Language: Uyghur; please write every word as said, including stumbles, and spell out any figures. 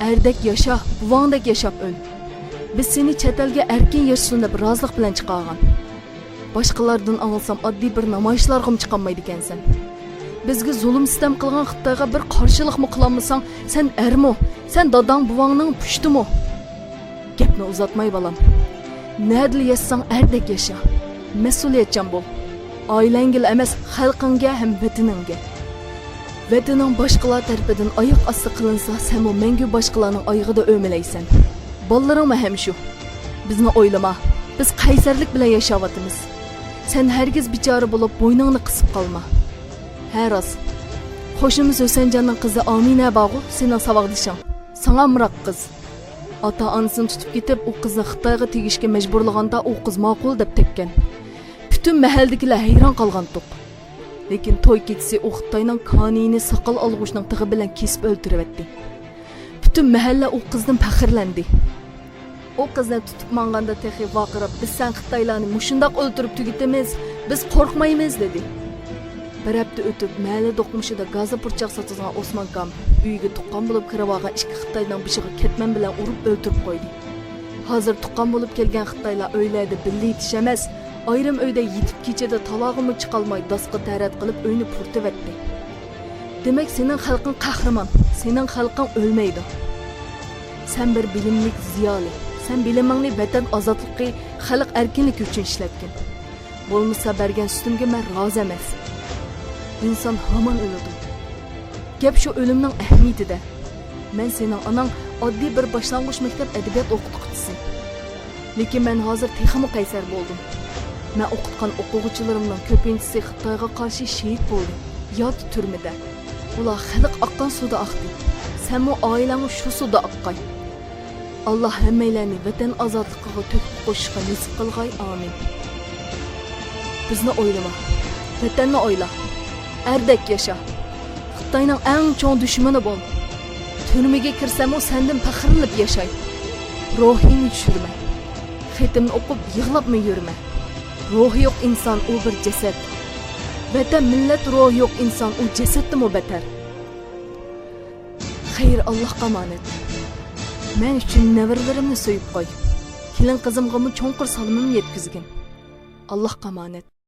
ئەردەك ياشا، بوۋاڭدەك ياشاپ ئۆل. بىز سېنى چەت ئەلگە ئەركىن ياشىسۇن دەپ رازىلىق بىلەن چىقارغان. باشقىلاردىن ئاڭلىسام، ئاددىي بىر نامايىشلارغىمۇ چىقالمايدىكەنسەن. بىزگە زۇلۇم-سىتەم قىلغان خىتايغا بىر قارشىلىقمۇ قىلالمىساڭ، سەن ئەرمۇ؟ سەن داداڭ-بوۋاڭنىڭ پۇشتىمۇ؟ گەپنى ئۇزارتماي، بالام. نەدىلا ياشىساڭ، ئەردەك ياشا. مەسئۇلىيەتچان بول. ئائىلەڭگىلا ئەمەس، خەلقىڭگە ھەم ۋەتىنىڭگە. ۋەتىنىڭ باشقىلار تەرىپىدىن ئاياق ئاستى قىلىنسا، سەنمۇ مەڭگۈ باشقىلارنىڭ ئايىغىدا ئۆمىلەيسەن. بالىلىرىڭمۇ ھەم شۇ. بىزنى ئويلىما. بىز قەيسەرلىك بىلەن ياشاۋاتىمىز. سەن ھەرگىز بىچارە بولۇپ، بوينۇڭنى قىسىپ قالما. ھە، راست. قوشنىمىز ھۈسەنجاننىڭ قىزى ئامىنە بارغۇ، سېنىڭ ساۋاقدىشىڭ. ساڭا ئامراق قىز. ئاتا-ئانىسىنى تۇتۇپ كېتىپ، ئۇ قىزنى خىتايغا تېگىشكە مەجبۇرلىغاندا، ئۇ قىز ماقۇل دەپ تەگكەن. پۈتۈن مەھەللىدىكىلەر ھەيران قالغانتۇق. لېكىن توي كېچىسى ئۇ خىتاينىڭ كانىيىنى ساقال ئالغۇچنىڭ تىغى بىلەن كېسىپ ئۆلتۈرۈۋەتتى. پۈتۈن مەھەللە ئۇ قىزدىن پەخىرلەندى. ئۇ قىزنى تۇتۇپ ماڭغاندا تېخى ۋارقىراپ، «بىز سەن خىتايلارنى مۇشۇنداق ئۆلتۈرۈپ تۈگىتىمىز، بىز قورقمايمىز» دېدى. بىر ھەپتە ئۆتۈپ، مەھەللە دوقمۇشىدا گازا پۇرچاق ساتىدىغان ئوسمان كام ئۆيىگە تۇغقان بولۇپ كىرىۋالغان ئىككى خىتاينىڭ بېشىغا كەتمەن بىلەن ئۇرۇپ ئۆلتۈرۈپ قويدى. ھازىر تۇغقان بولۇپ كەلگەن خىتايلار ئۆيلەردە بىللە يېتىش ئەمەس، ئايرىم ئۆيدە يېتىپ كېچىدە تالاغىمۇ چىقالماي داسقا تەرەت قىلىپ ئۆينى پۇرىتىۋەتتى. دېمەك، سېنىڭ خەلقىڭ قەھرىمان، سېنىڭ خەلقىڭ ئۆلمەيدۇ. سەن بىر بىلىملىك زىيالىي، سەن بىلىمىڭنى ۋەتەن ئازادلىقى، خەلق ئەركىنلىكى ئۈچۈن ئىشلەتكىن. بولمىسا بەرگەن سۈتۈمگە مەن رازى ئەمەس. ئىنسان ھامان ئۆلىدۇ. گەپ شۇ ئۆلۈمنىڭ ئەھمىيىتىدە. مەن سېنىڭ ئاناڭ ئاددىي بىر باشلانغۇچ مەكتەپ ئەدەبىيات ئوقۇتقۇچىسى. لېكىن مەن ھازىر تېخىمۇ قەيسەر بولدۇم. مەن ئوقۇتقان ئوقۇغۇچىلىرىمنىڭ كۆپىنچىسى خىتايغا قارشى شېھىت بولدى ياكى تۈرمىدە. ئۇلار خەلق ئاققان سۇدا ئاقتى. سەنمۇ ئائىلەڭمۇ شۇ سۇدا ئاققاي. ئاللا ھەممەيلەننى ۋەتەن ئازادلىقىغا تۆھپە قوشۇشقا نېسىپ قىلغاي، ئامىن. بىزنى ئويلىما، ۋەتەننى ئويلا. ئەردەك ياشا. خىتاينىڭ ئەڭ چوڭ دۈشمىنى بول. تۈرمىگە كىرسەممۇ سەندىن پەخىرلىنىپ ياشاي. روھىڭنى چۈشۈرمە. خېتىمنى ئوقۇپ يىغلاپمۇ يۈرمە. روھى يوق ئىنسان ئۇ بىر جەسەت. ۋەتەن، مىللەت روھى يوق ئىنسان ئۇ جەسەتتىنمۇ بەتەر. خەير، ئاللاھقا ئامانەت. مەن ئۈچۈن نەۋرىلىرىمنى سۆيۈپ قوي. كېلىن قىزىمغىمۇ چوڭقۇر سالىمىمنى يەتكۈزگىن. ئاللاھقا ئامانەت.